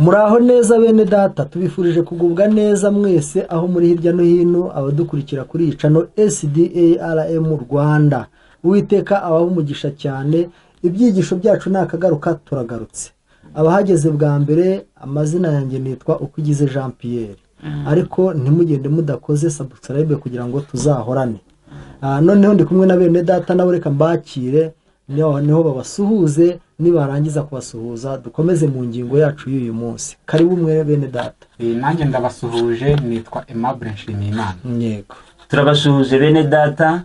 Muraho neza bene data, tubifurije kugubwa neza mwese aho muri hirya no hino, abadukurikira kuri iyi channel SDARM Rwanda. Uwiteka abahe umugisha cyane. Ibyigisho byacu nakagaruka, turagarutse. Abahageze bwa mbere, amazina yanjye nitwa Ukugize Jean Pierre, ariko ntimugende mudakoze subscribe kugira ngo tuzahorane. Noneho ndi kumwe na bene data, nabo reka mbakire, niho babasuhuze. Nibarangiza kubasuhuza dukomeze mu ngingo yacu y'uyu munsi. Karibu mwe bene data. Nanjye ndabasuhuje, nitwa Aimable Nshimiyimana. Yego. Turabasuhuje bene data,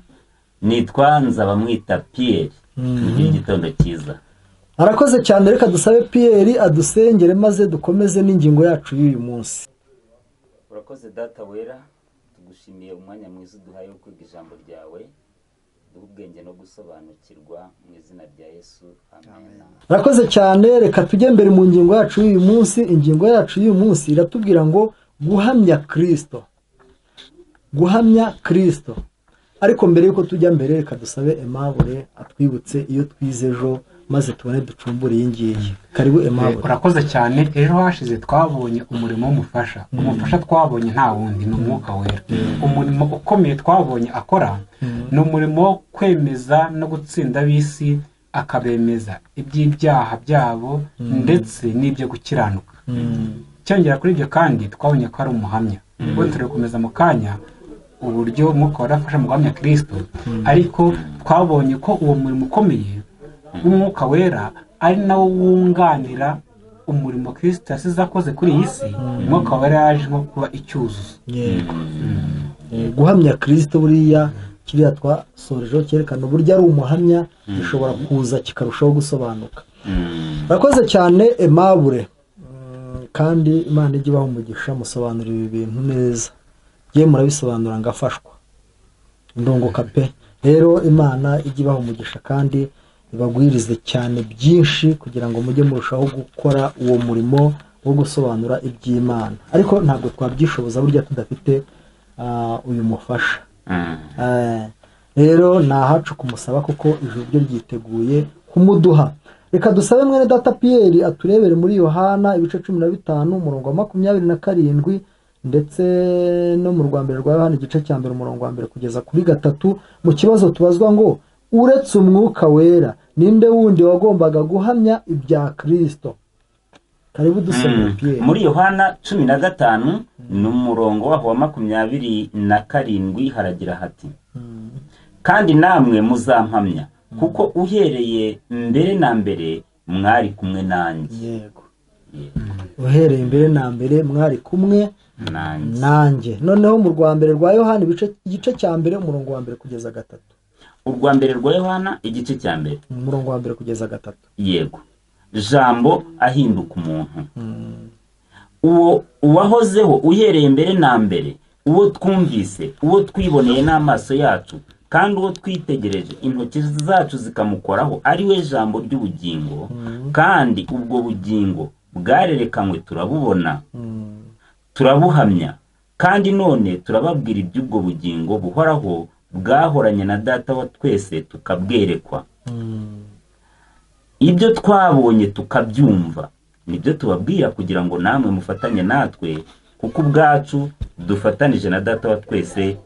nitwa Nzabamwita Pierre. Mugire igitondo cyiza. Arakoze cyane. Reka dusabe Pierre adusengere maze dukomeze n'ingingo yacu y'uyu munsi. Urakoze Data wera, tugushimiye umwanya mwiza uduhaye wo kwiga ijambo ryawe. Duhe ubwenge no gusobanukirwa, mu izina rya Yesu, amen. Arakoze cyane. Reka tujye mbere mu ngingo yacu y'uyu munsi. Ingingo yacu y'uyu munsi iratubwira ngo guhamya Kristo, guhamya Kristo. Ariko mbere yuko tujya mbere, reka dusabe Aimable atwibutse iyo twize ejo, maze tubone ducumbure iyi ngiyi. Karibu Aimable. Urakoze cyane. Ejo hashize twabonye umurimo w'umufasha. Umufasha twabonye nta wundi, ni Umwuka Wera. Umurimo ukomeye twabonye akora ni umurimo wo kwemeza no gutsinda ab'isi, akabemeza iby'ibyaha byabo ndetse n'ibyo gukiranuka. Cyongera kuri ibyo kandi, twabonye ko ari umuhamya. Ubwo turi gukomeza mu kanya uburyo Umwuka Wera afasha mu guhamya Kirisito, ariko twabonye ko uwo murimo ukomeye w'Umwuka Wera ari nawo wunganira umurimo Kirisito yasize akoze kuri iyi si. Umwuka Wera yaje nko kuba icyuzuzo. Yego. Guhamya Kirisito, buriya kiriya twasorejeho cyerekana uburyo ari umuhamya, gishobora kuza kikarushaho gusobanuka. Urakoze cyane Aimable, kandi Imana ijye ibaha umugisha, musobanura ibi bintu neza. Ye murabisobanura ngafashwa, ndunguka pe. Rero Imana ijye ibaha umugisha kandi ibagwirize cyane byinshi, kugira ngo mujye murushaho gukora uwo murimo wo gusobanura iby'Imana. Ariko ntabwo twabyishoboza burya tudafite uyu mufasha. Rero ni ahacu kumusaba, kuko ijuru ryo ryiteguye kumuduha. Reka dusabe mwene data Pierre aturebere muri Yohana ibice 15 umurongo wa 27, ndetse no mu rwa mbere rwa Yohana igice cya 1 umurongo wa 1 kugeza kuri 3, mu kibazo tubazwa ngo uretse Umwuka Wera ninde wundi wagombaga guhamya ibya Kristo? Karibu dusome, Pierre. Muri Yohana 15 ni umurongo waho wa 27, haragira hati: "Kandi namwe muzampamya, kuko uhereye mbere na mbere mwari kumwe nanjye." Yego, uhereye mbere na mbere mwari kumwe nanjye. Nanjye. Noneho mu rwa mbere rwa Yohana igice cya 1 umurongo wa 1 kugeza 3. Urwa mbere rwa Yohana igice cya 1. Umurongo wa 1 kugeza 3. Yego. Jambo ahinduka umuntu, uwo uwahozeho uhereye mbere na mbere, uwo twumvise, uwo twiboneye n'amaso yacu, kandi uwo twitegereje intoki zacu zikamukoraho, ari we jambo ry'ubugingo. Kandi ubwo bugingo bwarerekanywe, turabubona, turabuhamya, kandi none turababwira iby'ubwo bugingo buhoraho bwahoranye na Data wa twese tukabwerekwa. Ibyo twabonye tukabyumva nibyo tubabwira, kugira ngo namwe mufatanye natwe, kuko ubwacu dufatanije na Data wa twese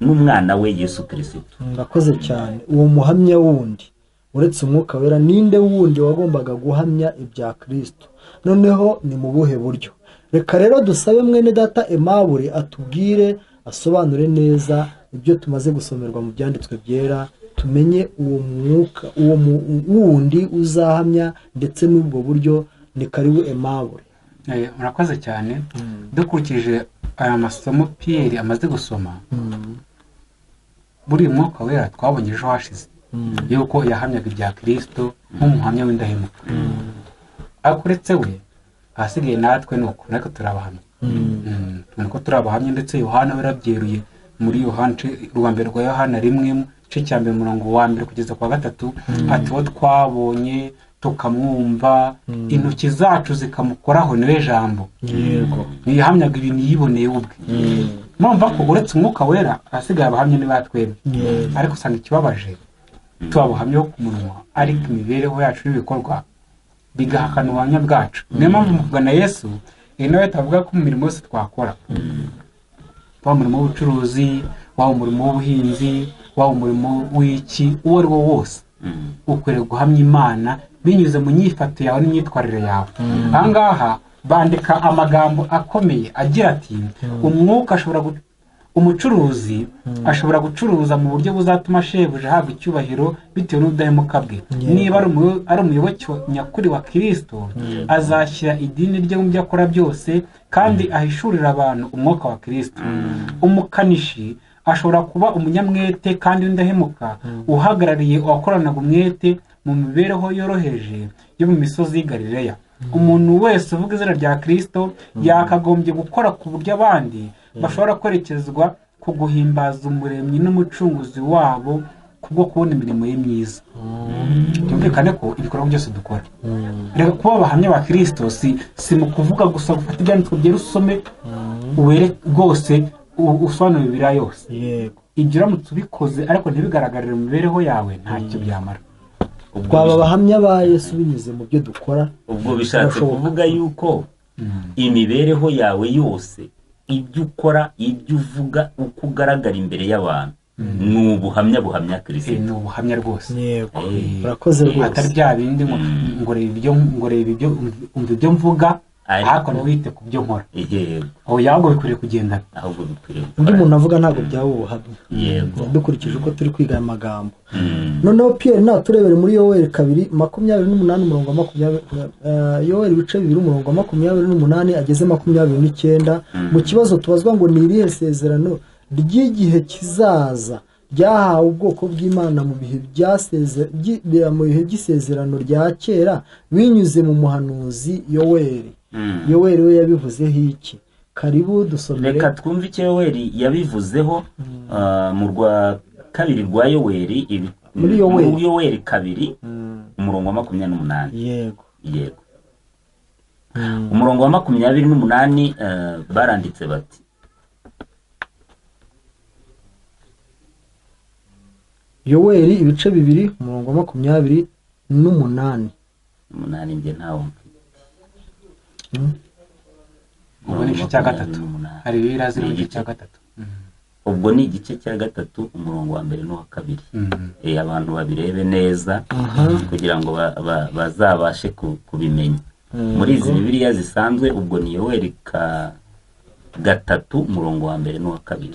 n'umwana we Yesu Kirisito." Murakoze cyane. Uwo muhamya wundi uretse Umwuka Wera, ninde wundi wagombaga guhamya ibya Kristo? Noneho ni mu buhe buryo? Reka rero dusabe mwene data Aimable atubwire, asobanure neza ibyo tumaze gusomerwa mu byanditswe byera, tumenye uwo mwuka, uwo wundi uzahamya, ndetse n'ubwo buryo. Ni karibu Aimable. Murakoze cyane. Dukurikije aya masomo Pierre amaze gusoma, buri Mwuka Wera twabonye ejo hashize yuko yahamyaga ibya Kirisito nk'umuhamya w'indahemuka. Ariko uretse we, ahasigaye natwe ni uko, natwe turabahamya. Tubona ko turi abahamya, ndetse Yohana we yarabyeruye muri Yohana, rwa mbere rwa Yohana 1, igice cya 1 umurongo wa 1 kugeza kwa 3, ati: "Uwo twabonye tukamwumva, intoki zacu zikamukoraho, niwe jambo." Ntiyahamyaga ibintu yiboneye ubwe. Murumva ko uretse Umwuka Wera, ahasigaye abahamya ni batwebwe. Ariko usanga ikibabaje tuba buhamya ku munwa, ariko imibereho yacu n'ibikorwa Bigahakana ubuhamya bwacu. Niyo mpamvu mu kugana Yesu nawe tavuga ko mu mirimo yose twakora, waba umurimo w'ubucuruzi, waba umurimo w'ubuhinzi, waba umurimo w'iki, uwo ari wo wose, ukwiriye guhamya Imana binyuze mu nyifato yawe n'imyitwarire yawe. Aha ngaha bandika amagambo akomeye agira ati umwuka ashobora umucuruzi ashobora gucuruza mu buryo buzatuma shebuja ahabwa icyubahiro bitewe n'ubudahemuka bwe. Niba ari umuyoboke nyakuri wa Kristo, azashyira idini rye mu byo akora byose kandi ahishurira abantu umwuka wa Kristo. Umukanishi ashobora kuba umunyamwete kandi w'indahemuka, uhagarariye uwakoranaga umwete mu mibereho yoroheje yo mu misozi y'i Galileya. Umuntu wese uvuga izina rya Kristo yakagombye gukora ku buryo abandi bashobora kwerekezwa ku guhimbaza umuremyi n'umucunguzi wabo kubwo kubona imirimo ye myiza. Byumvikane ko ibikorwa byose dukora, reka kuba abahamya ba Kristo si mu kuvuga gusa, gufata ibyanditswe byera usome were rwose usobanure Bibiliya yose. Ibyo uramutse ubikoze ariko ntibigaragarire mu mibereho yawe, ntacyo byamara. Twaba abahamya ba Yesu binyuze mu byo dukora. Ubwo bishatse kuvuga yuko imibereho yawe yose, ibyo ukora, ibyo uvuga, uko ugaragara imbere y'abantu, ni ubuhamya buhamya Kristo. Ni ubuhamya rwose. Yego, urakoze rwose. Atari bya bindi ngo reba ibyo umva ibyo mvuga, ariko ntiwite ku byo nkora. Oya, ahubwo bikwiriye kugendana. Ahubwo bikwiriye. Undi muntu avuga ntabwo byaba ubuhamya. Yego. Dukurikije uko turi kwiga aya magambo. Noneho Pierre naturebere muri Yoweri 2:28 umurongo wa 20, Yoweri ibice 2 umurongo wa 28 ageze 29, mu kibazo tubazwa ngo ni irihe sezerano ry'igihe kizaza ryahawe ubwoko bw'Imana mu bihe by'isezerano rya kera binyuze mu muhanuzi Yoweri. Yoweri we yabivuzeho iki? Karibu dusomere. Reka twumve icyo Yoweri yabivuzeho mu rwa kabiri rwa Yoweri, muri Yoweri 2 umurongo wa 28. Yego. Yego. Umurongo wa 28 baranditse bati: Yoweri ibice 2 umurongo wa 28. 8 nge ntawo mfite. Ubwo ni igice cya 3. Hari Bibiliya ziri mu gice cya 3. Ubwo ni igice cya 3 umurongo wa 1 n'uwa 2. Abantu babirebe neza kugira ngo bazabashe kubimenya. Muri izi Bibiliya zisanzwe ubwo ni Yoweri 3 umurongo wa 1 n'uwa 2.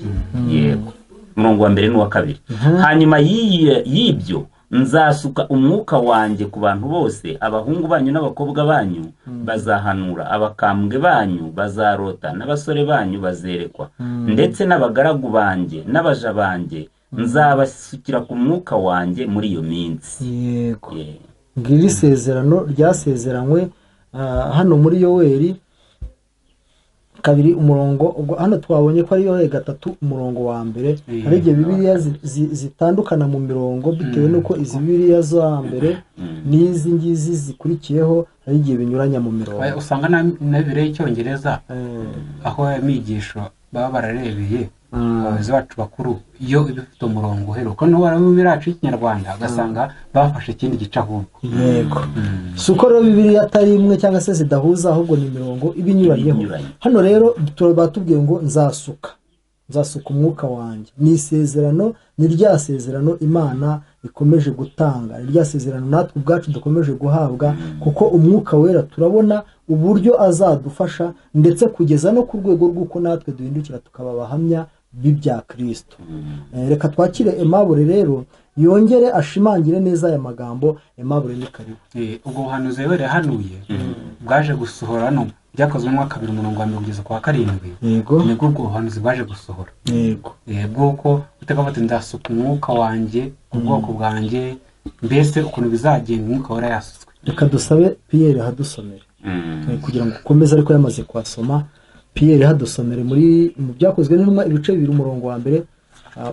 Yego. Umurongo wa 1 n'uwa 2. Hanyuma y'ibyo nzasuka umwuka wanjye ku bantu bose, abahungu banyu n'abakobwa banyu bazahanura, abakambwe banyu bazarota, n'abasore banyu bazerekwa, ndetse n'abagaragu banjye n'abaja banjye nzabasukira ku mwuka wanjye muri iyo minsi. Yego. Ngiri sezerano ryasezeranywe hano muri Yoweri 2 umurongo, ubwo hano twabonye ko ari Yoweri 3 umurongo wa 1. Hari igihe Bibiliya zitandukana mu mirongo bitewe nuko izi Bibiliya za mbere n'izi ngizi zikurikiyeho hari igihe binyuranya mu mirongo. Usanga na Bibiliya y'Icyongereza aho amigisho baba bararebeye abayobozi bacu bakuru iyo ibifite umurongo uheruka, no Bibiliya yacu y'Ikinyarwanda ugasanga bafashe ikindi gice ahubwo. Yego. Si uko rero Bibiliya atari imwe cyangwa se zidahuza, ahubwo ni imirongo ibinyuranyeho. Hano rero batubwiye ngo nzasuka umwuka wanjye. Ni isezerano, ni rya sezerano Imana ikomeje gutanga, ni rya sezerano natwe ubwacu dukomeje guhabwa, kuko umwuka wera turabona uburyo azadufasha ndetse kugeza no ku rwego rw'uko natwe duhindukira tukaba abahamya b'ibya Kristo. Reka twakire Aimable rero yongere ashimangire neza aya magambo. Aimable ni karibu. Ubwo buhanuzi Yoweri yahanuye bwaje gusohora hano byakozwe mu mwaka 2 umurongo wa 1 kugeza kwa 7. Yego. Nibwo ubwo buhanuzi bwaje gusohora. Yego. Bw'uko uteka bati ndasuka umwuka wanjye ku bwoko bwanjye, mbese ukuntu bizagenda umwuka wera yasutswe. Reka dusabe Pierre hadusomere kugira ngo ukomeze, ariko yamaze kwasoma. Pierre hadusomere muri mu byakozwe n'intumwa ibice 2 umurongo wa 1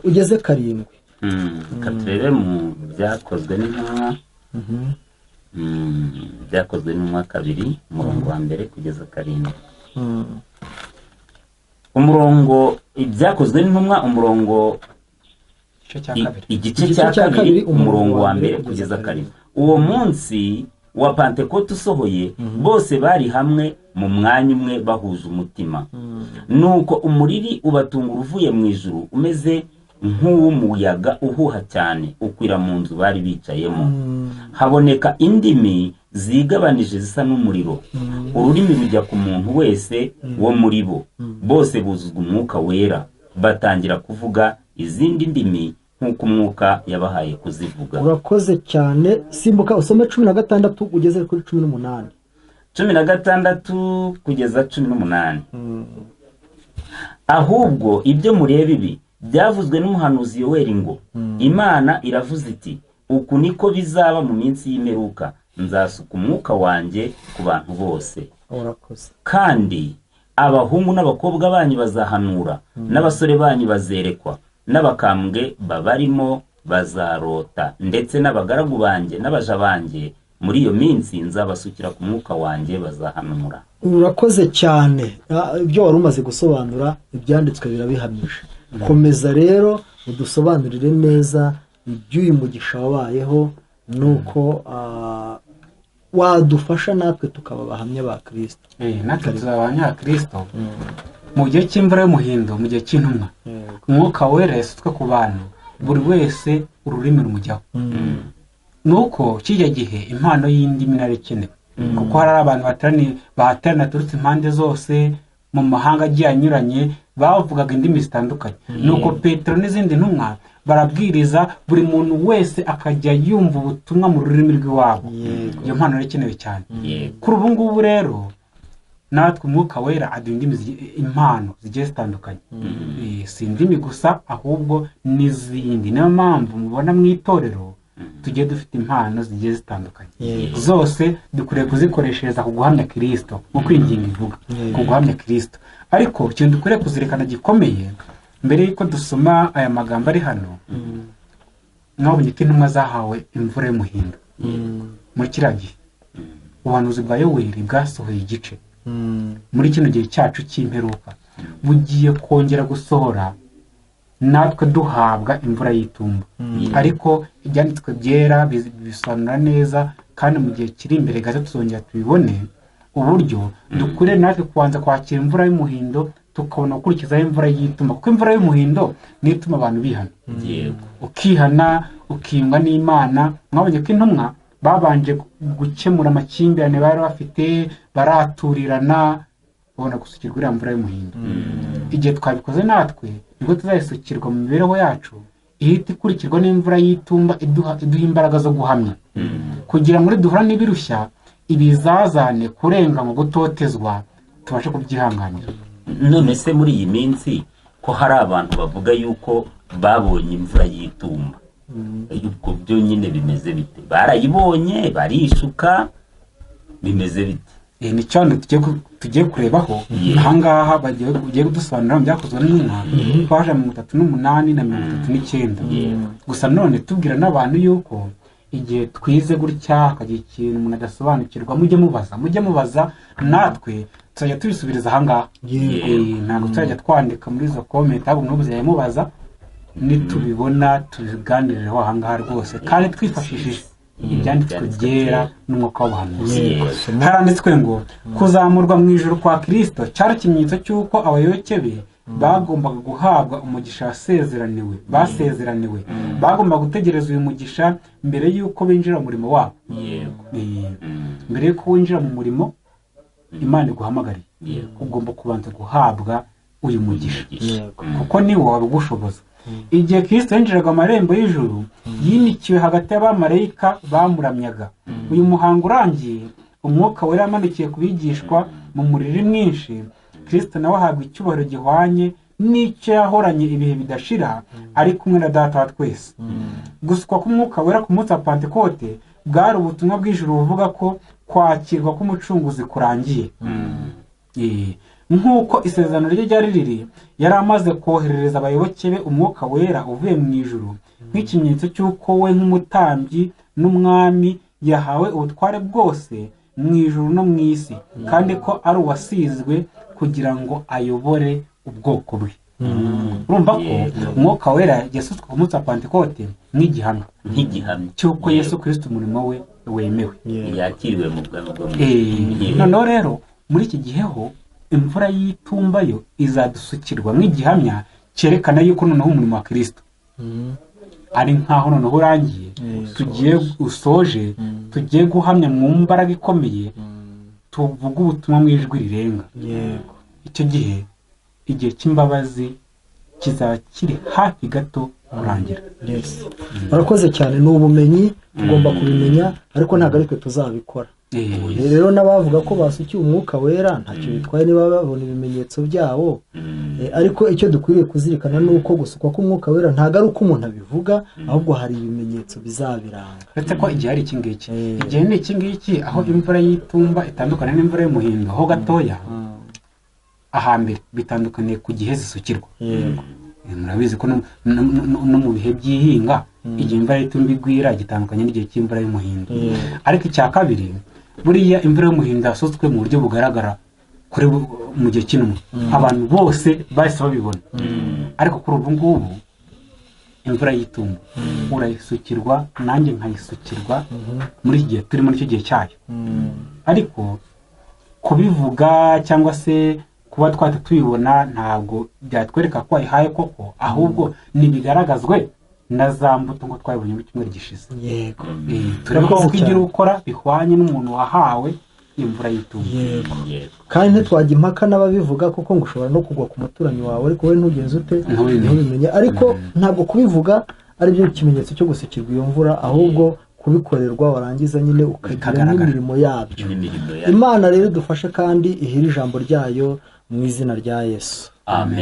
ugeze 7. Reka turebe mu byakozwe n'intumwa. Byakozwe n'intumwa 2 umurongo wa 1 kugeza 7. Umurongo ibyakozwe n'intumwa umurongo igice cya 2 umurongo wa 1 kugeza 7. Uwo munsi wa Pantekote usohoye, bose bari hamwe mu mwanya umwe bahuje umutima. Nuko umuriri ubatungura uvuye mu ijuru umeze nk'uw'umuyaga uhuha cyane, ukwira mu nzu bari bicayemo. Haboneka indimi zigabanije zisa n'umuriro, ururimi rujya ku muntu wese wo muri bo. Bose buzuzwa umwuka wera, batangira kuvuga izindi ndimi nk'uko umwuka yabahaye kuzivuga. Urakoze cyane. Simbuka usome 16 ugeze kuri 18. 16 kugeza 18. Ahubwo ibyo mureba ibi byavuzwe n'umuhanuzi Yoweri ngo, Imana iravuze iti, uku niko bizaba mu minsi y'imperuka, nzasuka umwuka wanjye ku bantu bose. Urakoze. Kandi abahungu n'abakobwa banyu bazahanura, n'abasore banyu bazerekwa, n'abakambwe babarimo bazarota, ndetse n'abagaragu banjye n'abaja banjye muri iyo minsi nzabasukira ku mwuka wanjye bazahanura. Urakoze cyane. Ibyo wari umaze gusobanura ibyanditswe birabihamije. Komeza rero udusobanurire neza iby'uyu mugisha wabayeho, nuko wadufasha natwe tukaba abahamya ba Kristo. Natwe tuzaba abahamya ba Kristo mu gihe cy'imvura y'umuhindo, mu gihe cy'intumwa. Umwuka wera yasutswe ku bantu, buri wese ururimi rumujyaho. Nuko kijya gihe impano y'indimi nari ikenewe, kuko hari abantu baterana baturutse impande zose mu mahanga agiye anyuranye, bavugaga indimi zitandukanye. Nuko Petero n'izindi ntumwa barabwiriza, buri muntu wese akajya yumva ubutumwa mu rurimi rw'iwabo. Iyo mpano yari ikenewe cyane. Kuri ubu ngubu rero natwe umwuka wera aduha indimi, impano zigiye zitandukanye. Si indimi gusa ahubwo n'izindi. Niyo mpamvu mubona mu itorero tugiye dufite impano zigiye zitandukanye. Zose dukwiriye kuzikoreshereza ku guhamya Kristo, nk'uko ingingo ivuga, ku guhamya Kristo. Ariko ikintu dukwiriye kuzirikana gikomeye mbere y'uko dusoma aya magambo ari hano, mwabonye ko intumwa zahawe imvura y'umuhindo muri kiriya gihe. Ubuhanuzi bwa Yoweri bwasohoye igice muri kino gihe cyacu cy'imperuka, bugiye kongera gusohora natwe duhabwa imvura y'itumba. Ariko ibyanditswe byera bisobanura neza, kandi mu gihe kiri imbere gato tuzongera tubibone uburyo dukure natwe kubanza kwakira imvura y'umuhindo, tukabona gukurikizaho imvura y'itumba, kuko imvura y'umuhindo niyo ituma abantu bihana. Ukihana, ukiyunga n'Imana. Mwabonye ko intumwa babanje gukemura amakimbirane bari bafite, baraturirana, babona gusukirwa iriya mvura y'umuhindo. Igihe twabikoze natwe nibwo tuzayisukirwa mu mibereho yacu, ihita ikurikirwa n'imvura y'itumba iduha imbaraga zo guhamya, kugira ngo duhura n'ibirushya, ibizazane, kurenga mu gutotezwa, tubashe kubyihanganira. None se muri iyi minsi ko hari abantu bavuga yuko babonye imvura y'itumba, ubwo byo nyine bimeze bite? Barayibonye barishuka, bimeze bite? Ni cyo tugiye kurebaho ahangaha. Bagiye kudusobanurira mu byakozwe n'intumwa paje 38 na 39. Gusa none tubwira n'abantu yuko igihe twize gutya hakagira ikintu umuntu adasobanukirwa, mujye mubaza, natwe tuzajya tubisubiriza ahangaha. Ntabwo tuzajya twandika muri izo comment, ahubwo muzajya mubaza, nitubibona tubiganireho ahangaha rwose, kandi twifashishije ibyanditswe byera n'umwuka w'ubuhanuzi. Haranditswe ngo kuzamurwa mu ijuru kwa Kristo cyari ikimenyetso cy'uko abayoboke be bagombaga guhabwa umugisha basezeraniwe. Bagombaga gutegereza uyu mugisha mbere y'uko binjira mu murimo wabo. Mbere y'uko winjira mu murimo Imana iguhamagariye, ugomba kubanza guhabwa uyu mugisha, kuko niwo wabigushoboza. Igihe Kristo yinjiraga amarembo y'ijuru, yimikiwe hagati y'abamarayika bamuramyaga. Uyu muhango urangiye, umwuka wera yamanukiye ku bigishwa mu muriri mwinshi. Kristo nawe ahabwa icyubahiro gihwanye n'icyo yahoranye ibihe bidashira ari kumwe na Data wa twese. Gusukwa k'umwuka wera ku munsi wa Pantekote bwari ubutumwa bw'ijuru buvuga ko kwakirwa k'umucunguzi kurangiye. Nk'uko isezerano rye ryari riri, yari amaze koherereza abayoboke be umwuka wera uvuye mu ijuru, nk'ikimenyetso cy'uko we nk'umutambyi n'umwami yahawe ubutware bwose mu ijuru no mu isi, kandi ko ari uwasizwe kugira ngo ayobore ubwoko bwe. Urumva ko umwuka wera yasutswe ku munsi wa Pantekote nk'igihamya cy'uko Yesu Kristo umurimo we wemewe. Yakiriwe mu bwami bwo mu Noneho rero muri iki gihe ho imvura y'itumba yo izadusukirwa nk'igihamya cyerekana yuko noneho umurimo wa Kristo ari nkaho noneho urangiye, tugiye usoje, tugiye guhamya mu mbaraga ikomeye, tuvuga ubutumwa mu ijwi rirenga. Icyo gihe igihe cy'imbabazi kizaba kiri hafi gato kurangira. Murakoze cyane, ni ubumenyi tugomba kubimenya, ariko ntabwo ari twe tuzabikora. Rero n'abavuga ko basukiye umwuka wera ntacyo bitwaye niba babona ibimenyetso byabo, ariko icyo dukwiriye kuzirikana ni uko gusukwa k'umwuka wera ntabwo ari uko umuntu abivuga, ahubwo hari ibimenyetso bizabiranga. Uretse ko igihe ari iki ngiki, igihe ni iki ngiki aho imvura y'itumba itandukana n'imvura y'umuhindo ho gatoya, ahambere bitandukaniye ku gihe zisukirwa. Murabizi ko no mu bihe by'ihinga igihe imvura y'itumba igwira gitandukanye n'igihe cy'imvura y'umuhindo. Ariko icya kabiri, buriya imvura y'umuhindo yasutswe mu buryo bugaragara kuri mu gihe cy'intumwa, abantu bose bahise babibona. Ariko kuri ubu ngubu imvura y'itumba urayisukirwa, nanjye nkayisukirwa muri iki gihe turi muri icyo gihe cyayo. Ariko kubivuga cyangwa se kuba twahita tubibona ntabwo byatwereka ko wayihaye koko, ahubwo nibigaragazwe na za mbuto ngo twabibonye mu cyumweru gishize. Yego, turebe ko igira ukora bihwanye n'umuntu wahawe imvura y'itumba. Yego, kandi ntitwajya impaka n'ababivuga kuko ngo ushobora no kugwa ku muturanyi wawe ariko wowe ntugenze ute ntubimenye. Ariko ntabwo kubivuga ari byo kimenyetso cyo gusukirwa iyo mvura, ahubwo kubikorerwa warangiza nyine ukagira n'imirimo yabyo. Imana rero idufashe kandi ihire ijambo ryayo mu izina rya Yesu. Amen.